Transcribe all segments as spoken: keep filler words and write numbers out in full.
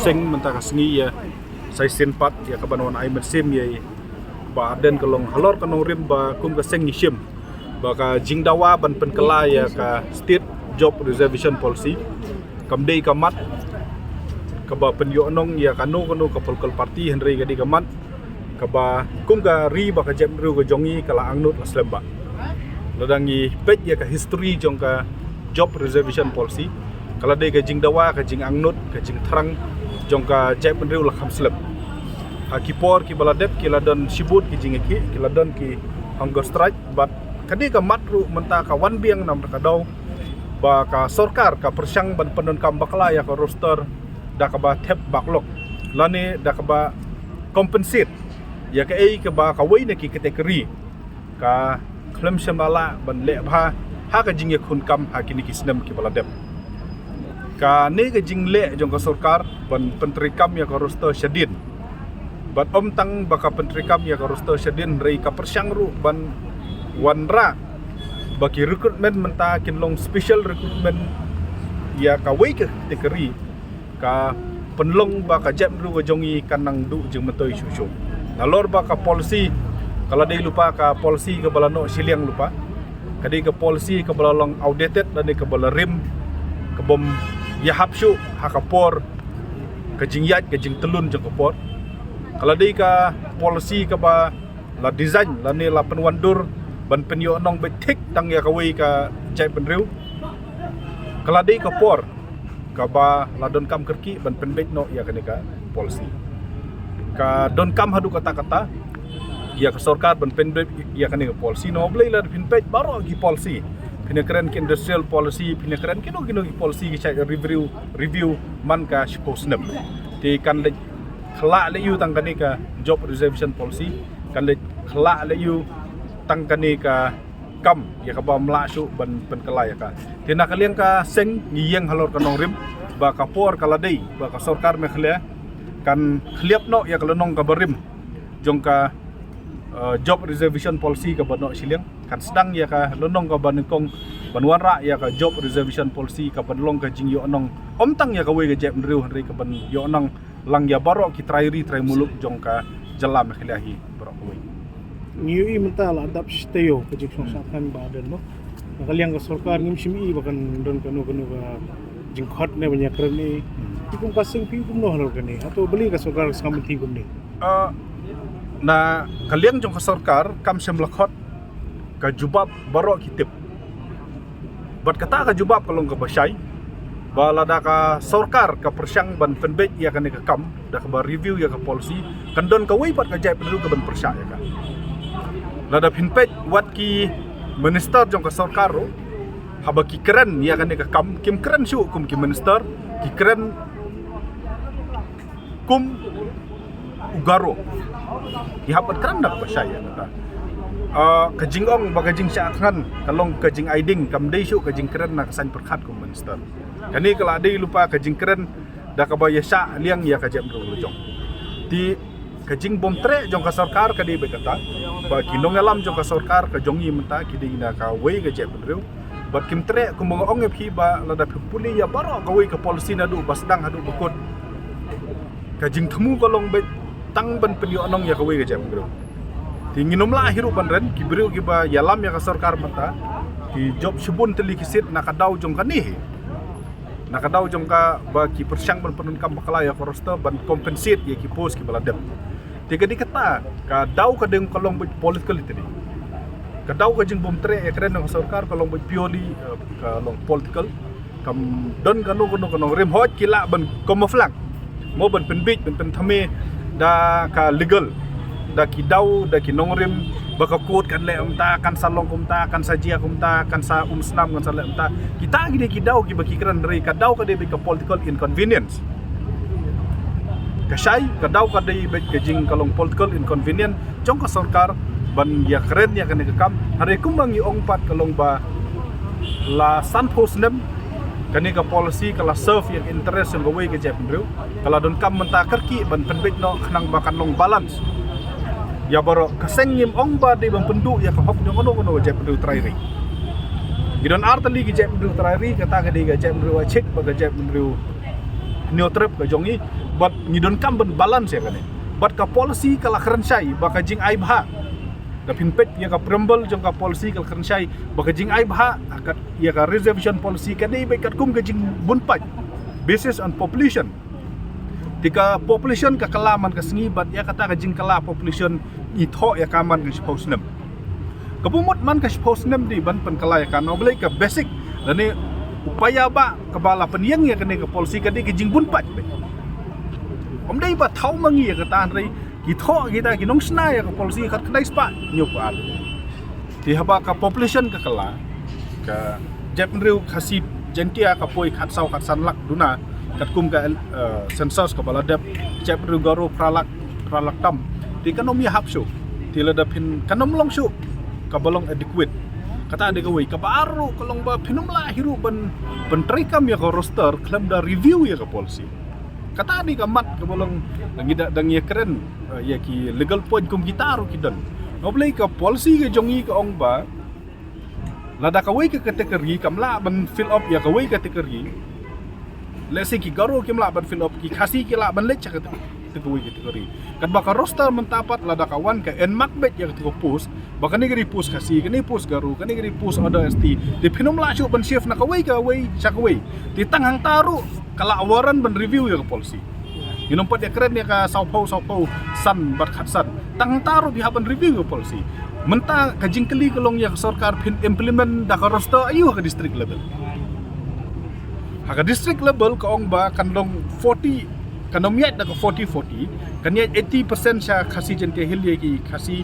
Seng mynta ka sngi ïa sa shisien pat ïa ka ban wan ai mynsiem ïa i Bah Ardent ka long halor ka nongrim ba kum ka seng ngi shim ba ka jingdawa ban pynkylla ïa ka State Job Reservation Policy kam dei ka mat kaba pynïohnong ïa kano kano ka political party, hynrei ka dei ka mat kaba kum ka ri ba ka jaitbynriew ka jong ngi ka la angnud la slem ba. Lada ngi peit ïa ka history jong ka Job Reservation Policy, ka la dei ka jingdawa, ka jingangnud, ka jingthrang jong ka jaitbynriew la kham slem. Ha ki por kiba la dep ki la don shibun ki jingïakhih, ki la don ki hunger strike, bad ka dei ka mat ruh mynta ka wan biang namar ka daw ba ka sorkar ka pyrshang ban pyndonkam bakla ïa ka roster da kaba thep backlog lane da kaba compensate ïa kaei kaba kawei na ki category ka khlem shym la lah ban leh bha ha ka jingïakhun kam ha kine ki snem kiba la dep. Kane ka jingleh jong ka sorkar ban pyntreikam ïa ka roster shadien, bad ym tang ba ka pyntreikam ïa ka roster shadien, hynrei ka pyrshang ruh ban wanrah ba ki recruitment mynta kin long special recruitment ïa kawei ka category, ka pynlong ba ka jaitbynriew ka jong ngi kan nang duh jingmyntoi shuh shuh. Nalor ba ka policy ka la dei lypa ka policy kaba la noh shiliang lypa, ka dei ka policy kaba la long outdated lane kaba la rim, kabym ïahap shuh ha ka por, ka jingïaid ka jingtyllun jong ka por. Ka la dei ka policy kaba la design lane la pynwandur ban pynïohnong beit thik tang ïa kawei ka jaitbynriew. Ka la dei ka por kaba la donkam kyrkieh ban pynbeit noh ïa kane ka policy. Ka donkam haduh katta katta ïa ka sorkar ban pynbeit ïa kane ka policy. Namar balei? Lada phin peit baroh ki policy, phin ïa kren ki industrial policy, phin ïa kren kino kino ki policy ki shait review, review man ka shiphew snem. Te kan leit khlak leh ïa u tang kane ka Job Reservation Policy, kan leit khlak leh ïa u tang kane ka kam ïa kaba ym lah shuh ban pynkylla ïa ka. Te na ka liang ka seng ngi ïeng halor ka nongrim ba ka por ka la dei ba ka sorkar Meghalaya kan khliap noh ïa ka lynnong kaba rim jong ka, eh, Job Reservation Policy kaba noh shiliang, kan sdang ïa ka lynnong kaba nyngkong ban wanrah ïa ka Job Reservation Policy kaban long ka jingïohnong ym tang ïa kawei ka jaitbynriew, hynrei kaban ïohnong lang ïa baroh ki trai ri trai muluk jong ka jylla Meghalaya hi baroh kawei. Ngi ïohi mynta la dap shi taïew ka jingshong shad khan Bah Ardent, mo. Na ka liang ka sorkar ngim shym i ba kan don kano kano ka jingkhot ne ban ïakren ne. Ki kum ka seng phi kumno halor kane? Hato balei ka sorkar ka sngewthuh kumne? Ah, na ka liang jong ka sorkar kam shym la khot, ka jubab baroh ki tip. Bad kata ka jubab ka long kaba shai, ba lada ka sorkar ka pyrshang ban pynbeit ïa kane ka kam da kaba review ïa ka policy, kan don kawei pat ka jaitbynriew kaban pyrshah ïa ka. Lada phin peit wat ki minister jong ka sorkar ruh, haba ki kren ïa kane ka kam, kim kren shuh kum ki minister, ki kren kum u Garo. Ki hap ban kren da kaba shai ïa kata. Ah, ka jingong ba ka jingshah thngan ka long ka jingai ding, kam dei shuh ka jingkren na ka saiñ pyrkhat kum minister. Kane ka la dei lypa ka jingkren da kaba ïashah liang ïa ka jaitbynriew la jong. Te ka jingbymtreh jong ka sorkar ka dei beit kata ba ki nongïalam jong ka sorkar ka jong ngi mynta ki dei na kawei ka jaitbynriew. Bad kim treh, kumba nga ong ïa phi ba lada phi pule ïa baroh kawei ka policy naduh ba sdang haduh ba kut, ka jingthmu ka long beit tang ban pynïohnong ïa kawei ka jaitbynriew. Te ngin ym lah hi ruh ban ren, ki briew kiba ïalam ïa ka sorkar mynta ki jop shibun tylli ki seat na ka daw jong kane hi. Na ka daw jong kaba ki pyrshang ban pyndonkam bakla ïa ka roster ban compensate ïa ki post kiba la dep. Te ka dei kata, ka daw ka dei ka long beit politically te dei. Ka daw ka jingbymtreh ïakren na ka sorkar ka long beit purely, eh, ka long political. Kam don kano kano ka nongrim, hooid ki lah ban camouflage, mo, ban pynbeit, ban pynthame da ka legal, da ki daw, da ki nongrim, ba ka court kan leh kumta, kan sa long kumta, kan sa jia kumta, kan sa umsnam, kan sa leh kumta. Kita ki dei ki daw kiba ki kren, hynrei ka daw ka dei beit ka political inconvenience. Ka shai, ka daw ka dei beit ka jing ka long political inconvenience jong ka sorkar ban ïakren ïa kane ka kam. Hynrei kumba ngi ong pat ka long ba la sanphew snem kane ka policy ka la serve ïa ka interest jong kawei ka jaitbynriew. Ka la donkam mynta kyrkieh ban pynbeit noh khnang ba kan long balance. Ïa baroh ka seng ngim ong ba dei ban pynduh ïa ka hok jong kano kano ka jaitbynriew trai ri. Ki don ar tylli ki jaitbynriew trai ri, kata ka dei ka jaitbynriew Ïakhik bad ka jaitbynriew Hynñiewtrep ka jong ngi. Bad ngi donkam ban balance ïa kane. Bad ka policy ka la kren shai ba ka jingai bha, da phin peit ïa ka preamble jong ka policy ka la kren shai ba ka jingai bha ka, ïa ka reservation policy ka dei beit katkum ka jingbun paid, basis on population. Te ka population ka kylla man ka sngi, bad ïa kata ka jingkylla population ngi thoh ïa ka man ka shiphew snem. Kaba mut man ka shiphew snem dei ban pynkylla ïa ka, na balei ka basic lane u paidbah kaba la pynïeng ïa kane ka policy ka dei ka jingbun paid beit. Ym dei ba thaw ma ngi ïa kata, hynrei ki thoh kita ki nongshna ïa ka policy khatkhyndai spah hynñiewphew ar. Te haba ka population ka kylla, ka jaitbynriew Khasi Jaintia ka poi khatsaw khatsan lak duna katkum ka, eh, census kaba la dep, jaitbynriew Garo phra lak, phra lak tam. Te kan ym ïahap shuh. Te lada phin, kan ym long shuh kaba long adequate. Kata dei kawei. Kaba ar ruh ka long ba phin ym lah hi ruh ban, ban treikam ïa ka roster khlem da review ïa ka policy. Kata dei ka mat kaba long, ngi da, da ngi ïakren, eh, ïa ki legal point kum kita ruh ki don. Na balei ka policy ka jong ngi ka ong ba lada kawei ka category kam lah ban fill up ïa kawei ka category, let's say ki Garo kim lah ban fill up, ki Khasi ki lah ban leit sha kata, kata kawei ka category. Katba ka roster mynta pat lada ka wan ka en mark beit ïa kata ka post, ba kane ka dei post Khasi, kane post Garo, kane ka dei post other S T. Te phin ym lah shuh ban shift na kawei kawei sha kawei. Te tang hangta ruh ka la warrant ban review ïa ka policy. Ngin ym pat ïakren ïa ka sawphew, sawphew san bad khatsan. Tang hangta ruh phi hap ban review ïa ka policy. Mynta ka jingkylli ka long ïa ka sorkar, phin implement da ka roster aiu ha ka district level. Ha ka district level ka ong ba kan long forty, kan ym ïaid da ka forty forty, kan ïaid eighty percent sha Khasi Jaintia Hills ïa ki Khasi,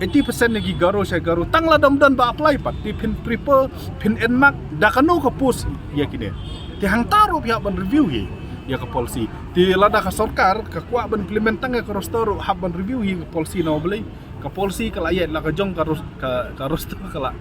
eighty percent ïa ki Garo sha Garo. Tang lada ym don ba apply pat, te phin prefer, phin en mark da kano ka post ïa kine. Te hangta ruh phi hap ban review hi ïa ka policy. Te lada ka sorkar ka kwah ban implement tang ïa ka roster ruh hap ban review hi ka policy, na balei ka policy ka la ïaid la ka jong, ka ros-, ka, ka roster ka la,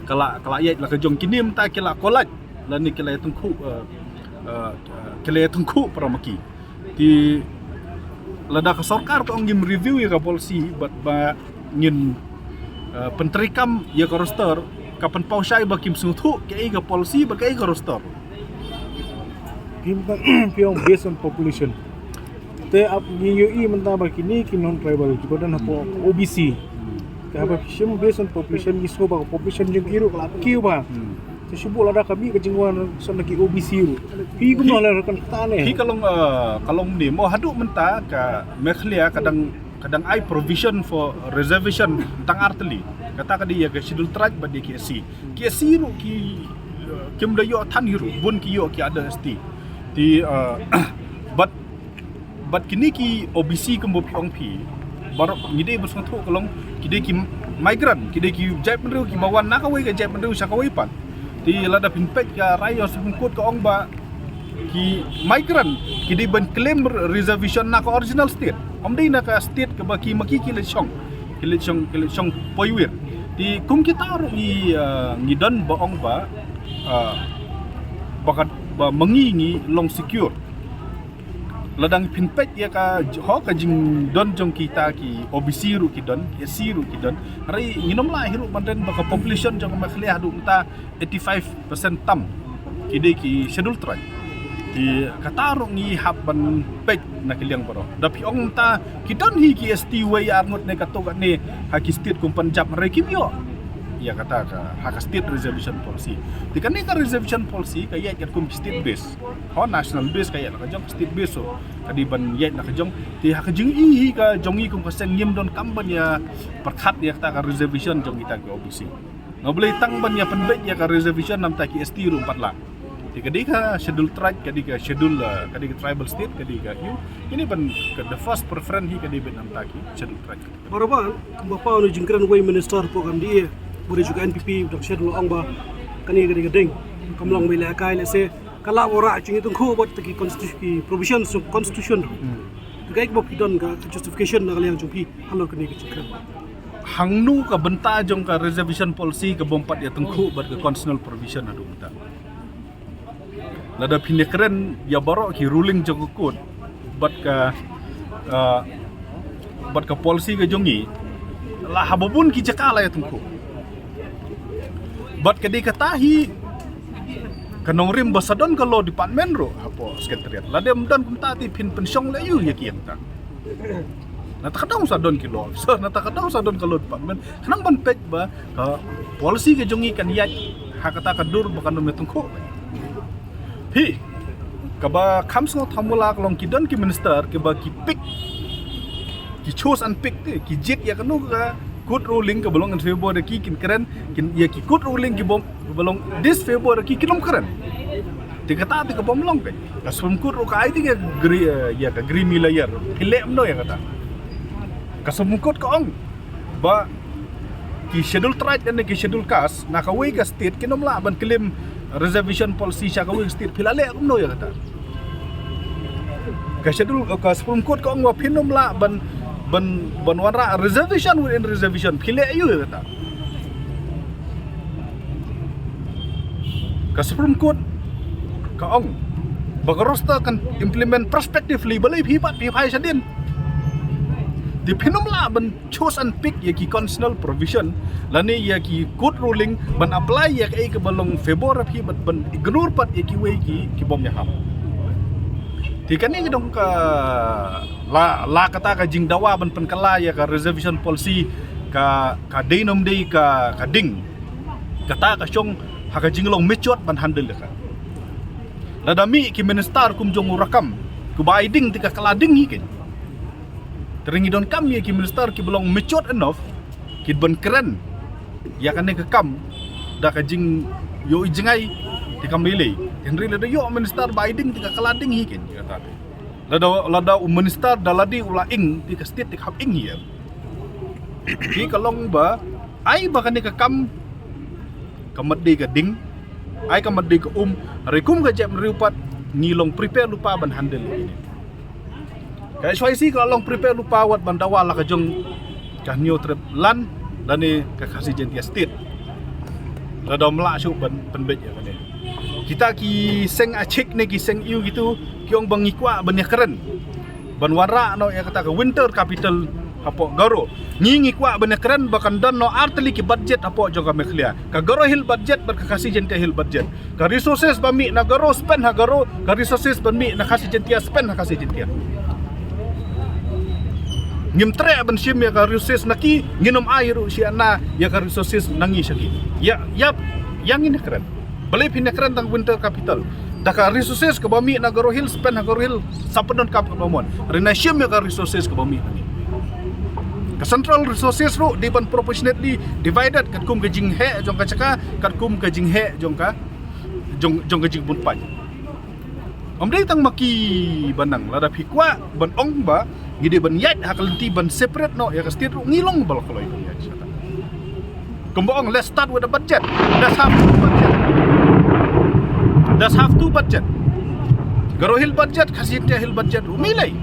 ka la, ka la ïaid la ka jong. Kine mynta ki la collide lane ki la ïatyngkhuh, eh, eh, ki la ïatyngkhuh para ma ki. Te lada ka sorkar ka ong ngim review ïa ka policy bad ba ngin, eh, pyntreikam ïa ka roster, ka pynpaw shai ba kim sngewthuh kaei ka policy bad kaei ka roster. Kim ta phi ong based on population. Te ap ngi ïohi mynta ba kine ki non tribal ki ba don hapoh O B C. Te haba phi shim based on population, ngi sngew ba ka population jong ki ruh ka la kiew bha. Hmm. Te shu buh lada ka mih ka jingwan sha na ki O B C ruh. Phi kumno la rakam kata ne? Phi ka long, eh, ka long ne mo, haduh mynta ka Meghalaya ka dang, ka dang ai provision for reservation tang ar tylli. Kata ka dei ïa ka Scheduled Tribe bad ïa ki S C. Ki S C ruh ki, eh, kim da ïoh than hi ruh, bun ki ïoh ki other S T. Te, eh, bad, bad kine ki O B C kumba phi ong phi, baroh ngi dei ba sngewthuh ka long ki dei ki migrant, ki dei ki jaitbynriew kiba wan na kawei ka jaitbynriew sha kawei pat. Te lada phin peit ka rai jong Supreme Court ka ong ba ki migrant ki dei ban claim reservation na ka original state, ym dei na ka state kaba ki ma ki ki leit shong, ki leit shong, ki leit shong poiwir. Te kum kita ruh ngi, ah, ngi don ba ong ba, ah, ba ka, ba ma ngi ngi long secure. Lada ngi phin peit ïa ka j-, ho ka jingdon jong kita ki O B C ruh ki don, S C ruh ki don. Hynrei ngin ym lah hi ruh ban kren ba ka population jong ka Meghalaya haduh mynta eighty-five percent tam ki dei ki Scheduled Tribe. Te kata ruh ngi hap ban peit na ki liang baroh. Da phi ong mynta ki don hi ki S T wei ar ngut ne katto katne ha ki state kum Punjab, hynrei kim ïoh ïa kata ka, ha ka state reservation policy. Te kane ka reservation policy ka ïaid katkum ki state base. Ho national base ka ïaid la ka jong, state base ruh ka dei ban ïaid la ka jong. Te ha ka jingïohi ka jong ngi kum ka seng ngim donkam ban ïa pyrkhat ïa kata ka reservation jong kita ki O B C. Nga balei tang ban ïa pynbeit ïa ka reservation namar ki S T ruh ym pat lah. Te ka dei ka Scheduled Tribe, ka dei ka schedule, eh, ka dei ka tribal state, ka dei ka ïoh. Kine ban ka the first preference hi ka dei ban namar ki Scheduled Tribe. Baroh ba, kumba paw na jingkren wei minister hapoh ka M D A, bad jong ka N P P, Doctor Shen la ong ba kane ka dei ka ding. Kam long wei lehkai lehse ka lah wanrah jingïatyngkhuh bad kita ki constitu-, ki provisions jong constitution. Hmm. Te kaei kaba phi don ka justification na ka liang jong phi halor kane ka jingkren? Hangno ka bynta jong ka reservation policy kaba ym pat ïatyngkhuh bad ka constitutional provision haduh mynta? Lada phin ïakren ïa baroh ki ruling jong ka court bad ka, ah, bad ka policy ka jong ngi, la ha ba bun ki jaka la ïatyngkhuh. Bad ka dei kata hi Ka nongrim ba sa don ka law department ruh hapoh secretariat. Lada ym don kumta te phin pynshong leh aiu ïa ki ïa kata. Na ta ka daw sa don ki law officer, na ta ka daw sa don ka law department. Khnang ban peit ba ka policy ka jong ngi kan ïaid ha kata ka dur ba kan ym ïa tyngkhuh. Phi, kaba kham sngewthuh mula ka long ki don ki minister kiba ki pick, ki choose and pick te, ki jied ïa kano ka court ruling kaba long in favor da ki kin kren, kin ïa ki court ruling kiba, kaba long disfavor da ki kin ym kren. Te kata te kaba ym long peit. Ka Supreme Court ruh ka ai te ïa ka gre-, ïa ka grimy layer. Phi leh kumno ïa kata. Ka Supreme Court ka ong ba ki schedule tribe ne ki schedule caste na kawei ka state kin ym lah ban claim reservation policy sha kawei ka state, phi la leh kumno ïa kata. Ka schedule, ka Supreme Court ka ong ba phin ym lah ban, ban, ban wanrah reservation within reservation, phi leh aiu ïa kata. Ka Supreme Court ka ong ba ka roster kan implement prospectively, balei phi pat phi phai shadien. Te phin ym lah ban choose and pick ïa ki constitutional provision lane ïa ki court ruling ban apply ïa kaei kaba long favor phi, ban, ban ignore pat ïa kiwei ki, ki bym ïahap. Te kane ka dong ka la, la kata ka jingdawa ban pynkylla ïa ka reservation policy ka, ka dei ne ym dei ka, ka ding. Kata ka shong ha ka jinglong matured ban handle ïa ka. Lada mih ki minister kum jong u Rakkam, kiba ai ding te ka kylla ding hi kein. Te ngi donkam ïa ki minister kiba long matured enough kin ban kren ïa kane ka kam da ka jingïohi jngai, te kam lei lei. Hynrei lada ïoh minister ba ai ding te ka kylla ding hi kein, kata te. Lada, lada u minister da lade u la ing, te ka state te ka hap ing hi. Te ka long ba ai ba kane ka kam ka mat dei ka ding, ai ka mat dei ka um, hynrei kum ka jaitbynriew pat ngi long prepare lypa ban handle ïa kine. Ka H Y C ka long prepare lypa wat ban dawa la ka jong ka Hynñiewtrep Land lane ka Khasi Jaintia State. Lada ym lah shuh ban pynbeit ïa kane. Kita ki seng Achik ne ki seng aiu kitu ki ong ba ngi kwah ban ïakren ban wanrah noh ïa kata ka winter capital hapoh Garo. Ngi, ngi kwah ban ïakren ba kan don noh ar tylli ki budget hapoh jong ka Meghalaya. Ka Garo Hill budget bad ka Khasi Jaintia Hill budget. Ka resources ba mih na Garo spend ha Garo, ka resources ba mih na Khasi Jaintia spend ha Khasi Jaintia. Ngim treh ban shim ïa ka resources na ki, ngin ym ai ruh shi ana ïa ka resources na ngi sha ki. Ïa, ïa, ïa ngin ïakren. Balei phin ïakren tang winter capital? Da ka resources kaba mih na Garo Hill spend ha Garo Hill, sa pyndonkam kaba mon. Hynrei na shim ïa ka resources kaba mih na ngi. Ka central resources ruh dei ban proportionately divided katkum ka jingheh jong ka jaka, katkum ka jingheh jong ka, jong, jong ka jingbun paid. Ym dei tang ma ki ba nang, lada phi kwah ban ong ba ngi dei ban ïaid ha ka lynti ban separate noh ïa ka state ruh, ngi long ba la kloi ban ïaid shata. Kumba ong, let's start with the budget. Let's have two budget. Let's have two budget. Garo Hill budget, Khasi Jaintia Hill budget ruh mih lei.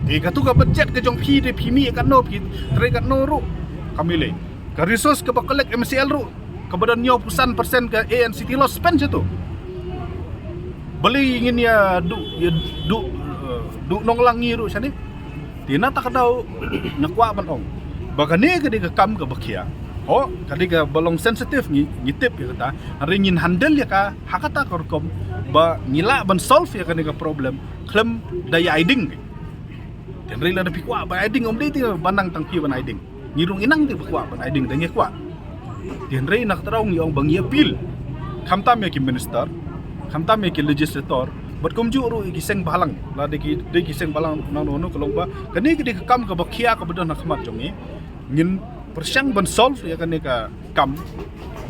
Te katu ka budget ka jong phi te phi mih katno, phi trei katno ruh ka mih lei. Ka resource kaba collect M C L ruh kaba don hynñiewphew san percent ka A N C T la spend shatu. Balei ngin ïa duh, ïa duh, eh, duh nonglang ngi ruh shane. Te na ta ka daw nga kwah ban ong ba kane ka dei ka kam kaba khia. Ho, ka dei kaba long sensitive, ngi, ngi tip ïa kata. Hynrei ngin handle ïa ka ha kata ka rukom ba ngi lah ban solve ïa kane ka problem khlem da ïa ai ding. Te hynrei lada phi kwah ban ai ding, ym dei te ba nang tang phi ban ai ding. Ngi ruh ngi nang te ba kwah ban ai ding, da ngi kwah. Te hynrei na ka ta daw ngi ong ba ngi appeal. Khamtam ïa ki minister, khamtam ïa ki legislator, bad kumjuh ruh ïa ki seng bhalang. Lada ki, dei ki seng bhalang nangno nangno, ka long ba kane ka dei ka kam kaba khia kaba don ha khmat jong ngi. Ngin pyrshang ban solve ïa kane ka kam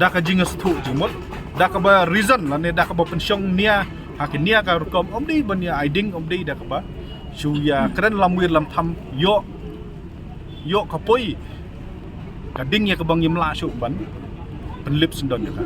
da ka jingsngewthuh jingmut, da kaba reason lane da kaba pynshong nia ha ki nia ka rukom, ym dei ban ïa ai ding, ym dei da kaba shu ïa kren lamwir lamtham, ïoh, ïoh ka poi ka ding ïa kaba ngim lah shuh ban pynlip syndon ïa ka.